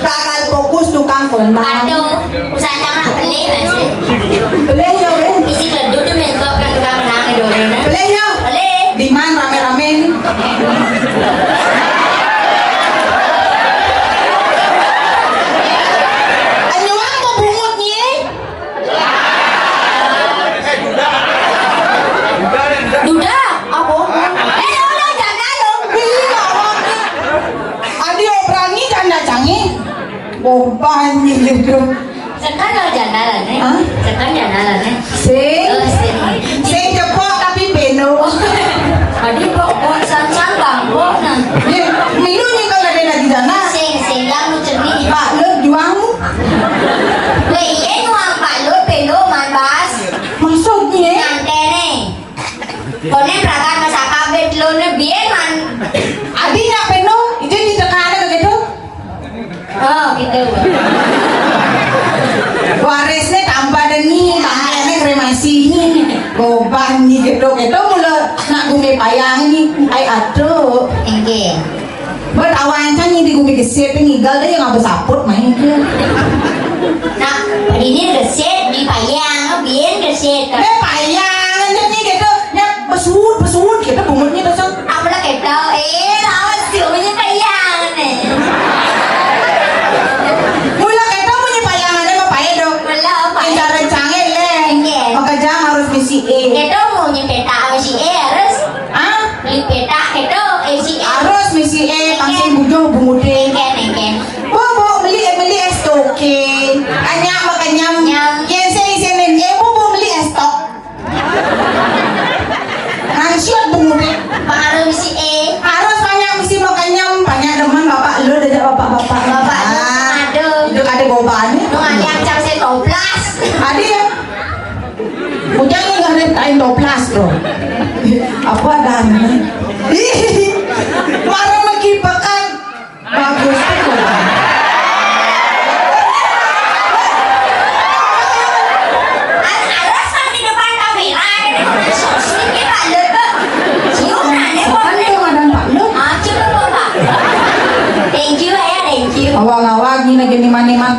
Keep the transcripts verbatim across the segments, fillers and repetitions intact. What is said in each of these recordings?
Tagal fokus tukang kontang. Aduh, usah cakap beli nasi. Beli ya, beli. Isi ledut tu mentok kan tukang menang di dole na. Beli ya. Beli. Di mana rame-rame ni? Anyuang mau bungut ni? Duda, apa? Eh, udah jaga dong. Adi operangi kan dacangi. Boban gitu. Sekan lo janalan, eh? Hah? Sekan janalan, eh? Sing. Oh, sing. Sing jepok tapi beno. Adi kok kok sansan bangkok nah. Ye, milu ni kalau ada lagi jana. Sing, sing lang lu cerni. Pak lu juang. Weh, iye nuang Pak Lut, peno man bas. Maksudnya? Nyantene. Konen rakan masaka bet lone bien man. Adi nyak peno, itu di tekana begitu. Oh, gitu. Warisnya tambah deni, tambahnya kremasi ini. Goban ni gitu, gitu mula nak gumi payang ni. Ai aduh. Enggih. Buat awan kan ni di gumi gesit ni, gal dia yang apa saput main dia. Nah, ini gesit di payang, bien gesit. Eh, payang ni gitu. Nya besut, besut gitu bungunya besut. Apa lah kita? Eh, lawas sih bunyi payang ni. Mula kita bunyi payang ada apa ya dong? Mula apa? Cara canggih le. Enggih. Maka jam harus misi eh. Kita bunyi peta misi eh harus. Ah? Beli peta itu, eh, si eh. Harus misi eh, pangsin bujuh bungude. Engken, engken. Bu, bu, beli, beli es toke. Anyam, makan nyam. Nyam. Yen sini, sini. Eh, bu, bu, beli es tok. Ngansiot bungude. Harus misi eh. Harus banyak misi makan nyam, banyak demen bapak lu, dejak bapak-bapak. Bapak lu, ah, aduh. Itu ada gobannya. Lu ngalih acang saya toplas. Ada ya? Ujang ni ngarep kain toplas tu. Apa adanya? Ih, marah maki pekan. Bagus tu. Aras kan di depan kamera, ini pada syuting, dia tak ada ke. Cium nanya kok.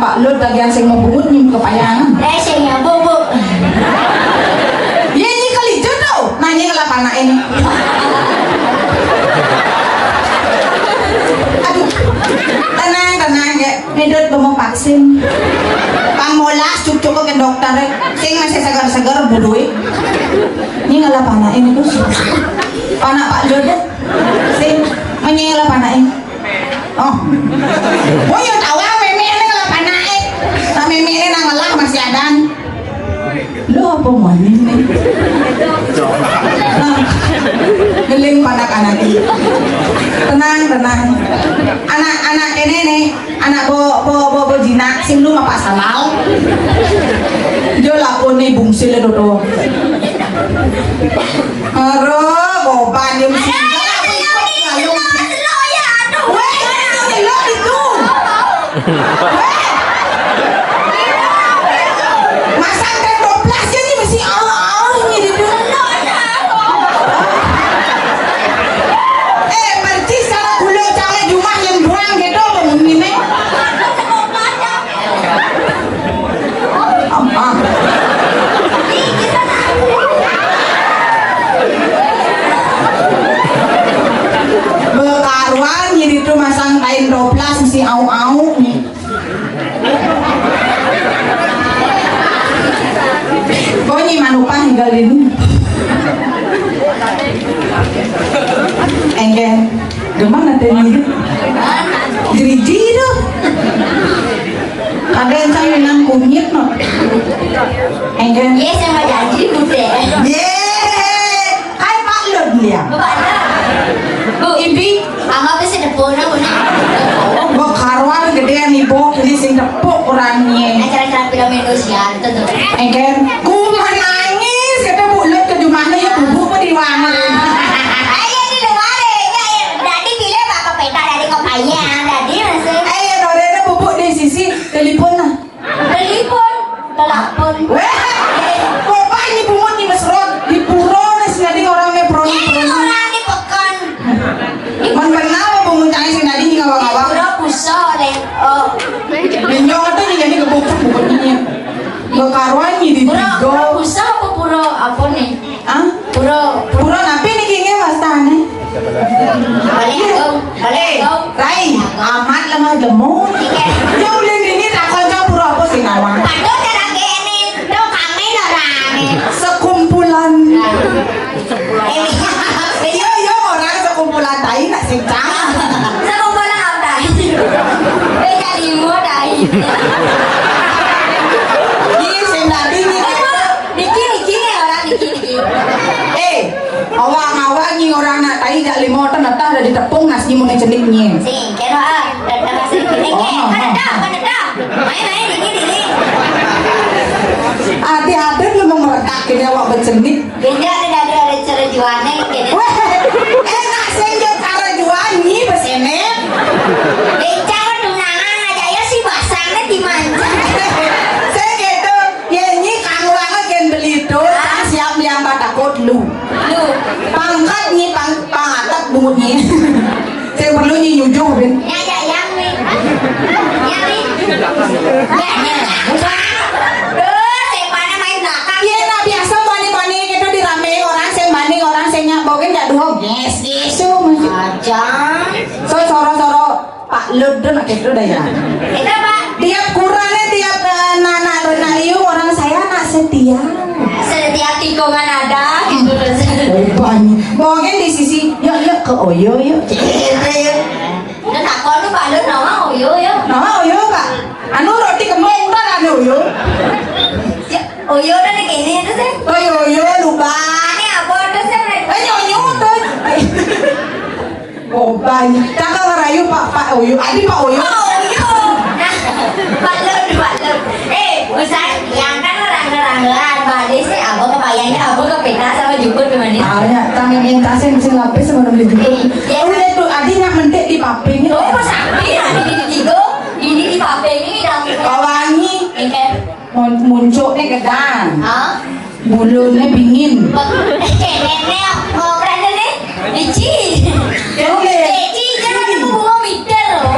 Pak Lod bagian sing mau bungut nyim kepayangan. Eh, sing ya, Bu, Bu. Iya, ini kali jodoh. Nanya ngelap anak ini. Aduh. Tenang, tenang ya. Medot mau vaksin. Pang molas cucuk ke dokter. Sing masih segar-segar budui. Ini ngelap anak ini, Gus. Anak Pak Lod. Sing menyelap anak ini. Oh. Oh, ya tahu ah, meme ini kalau panake. Nah, meme ini nang ngelah masih ada. Lu apa mau ini? Nah, ngeling panak anak ini. Tenang, tenang. Anak-anak ini nih, anak bo bo bo bo jinak sing lu apa salah? Dia lakoni bungsil itu tuh. Aro, goban yang sing. Weh, yang lo itu. Weh. Masang tembok plastik ini mesti Allah-Allah ini di dulu. Eh, percis sama kulo cale jumah yang buang gitu, ini. Apa? Bekaruan jadi tuh masang kain toplas si au-au nih. Kok nyi manupah tinggal ini? Enggak. Gimana tadi? Jeriji tuh. Ada yang saya nang kunyit no. Enggak. Iya, sama janji, Bu, deh. Iya. Hai, Pak Lun, ya. Bapak Lun. Bu, Ibi. Anggap sing tepuk, nah, Bu, nah. Mbok karuan gedean ibu, ini sing tepuk orangnya. Nah, kira-kira pira Indonesia, tentu. Enggak. Ku menangis, kata Bu Lut ke rumahnya, ya, Bu, Bu, di mana? Ayo, di luar, ya, ya. Tadi pilih apa, peta dari kopaya, tadi masih. Ayo, Lorena, Bu, Bu, di sisi, telepon, nah. Telepon, telepon. Weh, bapak ini bungut di Mesron, di Puro, nih, sing tadi orang nih, Puro, nih, Puro. Ini orang di Pekan. Man benar apa bungut cangis sing tadi, nih, ngawang-ngawang? Puro Puso, deh. Oh. Benyong tuh nih, jadi kebuka bungut ini. Bekaruan nih di Puro, tiga. Puro Puso apa Puro apa nih? Hah? Pura, pura napi niki nggih wastane? Balik, Om. Balik. Rai, amat lemah gemuk. Iya. Ya udah ini tak konco pura apa sih nawang? Aduh, cara kene. Tuh kami ora ame. Sekumpulan. Nah. Eh, iya, iya, orang sekumpulan tai nak sing cang. Sekumpulan apa tai? Beda limo tai. Iya, sing tadi nih. Niki, niki nih orang niki, niki. Eh, awak-awak nyi orang nak tai jak lima ten netah dari tepung nas nyi muni cenik nyi. Sing, kira ah, ada masih ini. Oh, kan ada, kan ada. Main, main, ini, ini. Hati-hati lu mau meretak ini awak bercenik. Beda ada dari ada cara jualnya, gitu. Weh, enak sing cara jual nyi besenek. Bicara tunangan aja ya si basangnya dimanja. Saya gitu. Yé nyi kang wanget yén beli dul, ah, siap nyambat takut lu. Lu. Pangkat nyi pang-, pangatet bungut nyi. Sing perlu nyi nyujuh, Bin. Ya, ya, ya, Mi. Ya, Mi. Ya, ya, ya. Terus, sepana main belakang. Yé, nah, biasa bani-bani gitu dirame orang, sing bani orang, sing nyak bogen nyak duo. Yes, yes, so, masih. Aja. So, soro-soro. Pak Lud tuh nak itu dah ya. Itu, Pak. Tiap kurannya, tiap, eh, anak-anak, anak liu orang saya anak setia. Setiap tikungan ada, gitu, terus. Oh, banyak. Mungkin di sisi, yuk, yuk ke Oyo, yuk. Gitu, ya. Udah takon lu, Pak Lud, nama Oyo, ya? Nama Oyo, Pak. Anu roti kembung, Pak, anu Oyo. Ya, Oyo udah di sini, itu sih. Oyo, Oyo, lupa. Ini apa, terus, ya, Pak? Eh, nyonyo, tuh. Goban. Cakap ngerayu Pak, Pak Oyo. Adi Pak Oyo. Oh, Oyo. Nah, Pak Lur, Pak Lur. Eh, usah yang kan orang-orang lah. Balik sih, abang kebayangnya, abang kepindah sama jukut gimana? Ah, ya, tangan yang kasih mesti lapis sama beli jukut. Eh, ya. Oh, udah tuh, Adi nak mentik di paping. Oh, pas Adi, Adi di tigo, ini di paping, ini dalam. Kawangi. Oke. Mun-, muncuknya gedang. Hah? Bulune bingin. Nenek, oh, berarti nih, Deci. Oke. Deci, jangan ada bunga middle loh.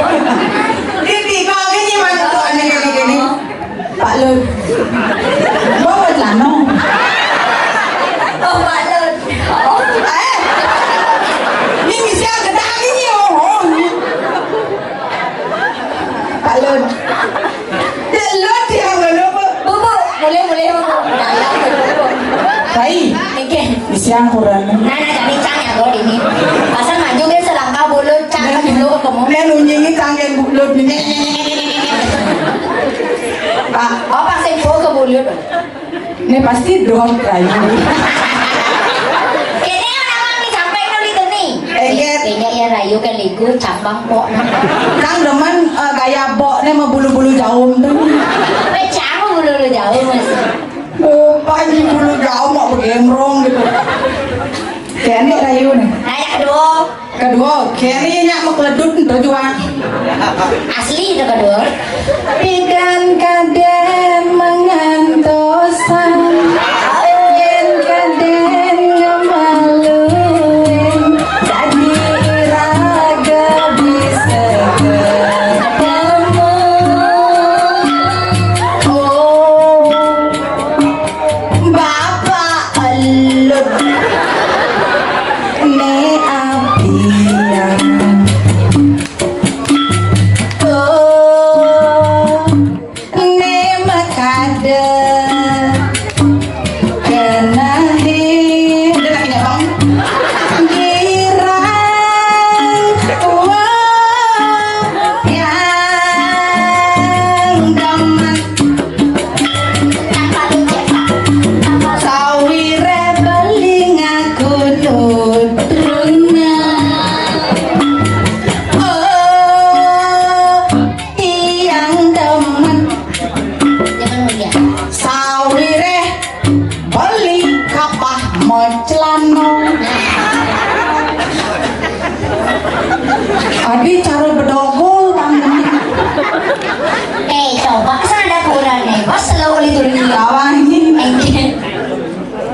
Ini tiga aja nih, Mas, tuh, aneh-aneh. Eh, pasti dong rayu. Kene orang ni sampai nuli tu ni. Eh, iya. Kayaknya ya rayu kan liku cabang pok. Kang demen, eh, gaya bok ni sama bulu-bulu jaum tu. Pecah bulu-bulu jaum, Mas. Oh, panji bulu jaum mau begemrong gitu. Kene rayu ni. Nah, yang kedua. Kedua, kene nyak mau keledut tu juga. Asli tu kedua. Pidan kaden mengantosan, pidan kaden ngemaluin, jadi iraga bisa ketemu. Oh, Bapak Elut ne apian. Oh, ne makada kena hi. Udah lagi nyabang. Girang. Wah, yang demen. Sawire beli ngaku nutruna. Oh, tiang demen. Sawire beli kapah mocelano. Adi cara bedogol, Bang. Eh, coba sana ada kurang nih. Bos, lo oli turun di bawah ini.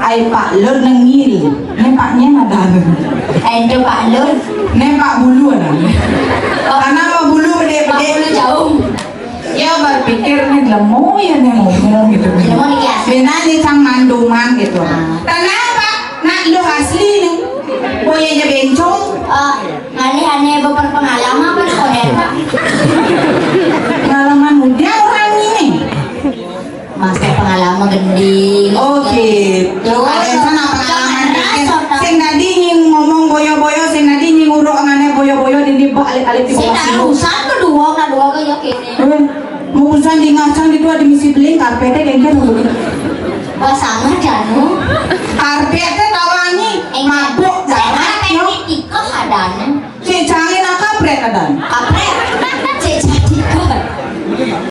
Ai Pak Lur nengil. Ni Pak Nyen ada. Aduh, Pak Lur. Ni Pak Bulu ada. Oh. Karena Pak Bulu gede-gede. Pak Bulu jauh. Ya berpikir ni lemu ya ni ngomong gitu. Lemu ni ya. Bina ni sang manduman gitu. Ah. Tanah Pak, nak lu asli ni. Boya je bencong. Oh, aneh-aneh beberpengalaman kan koder, Pak. Pengalaman muda orang ini. Masa pengalaman gending. Oke. Tuh, ada sana pengalaman dikit. Sing tadi nying ngomong boyo-boyo, sing tadi nying uruk ngane boyo-boyo, dini bak alit-alit di bawah sini. Urusan kedua, kedua ke ya kene. Eh, mau urusan di ngacang di dua di misi beling karpetnya kayak gitu. Wah, sama janu. Karpetnya tawangi, mabuk, darah, yo. Tiko adanya. Cik canggih nak kampret adan. Kampret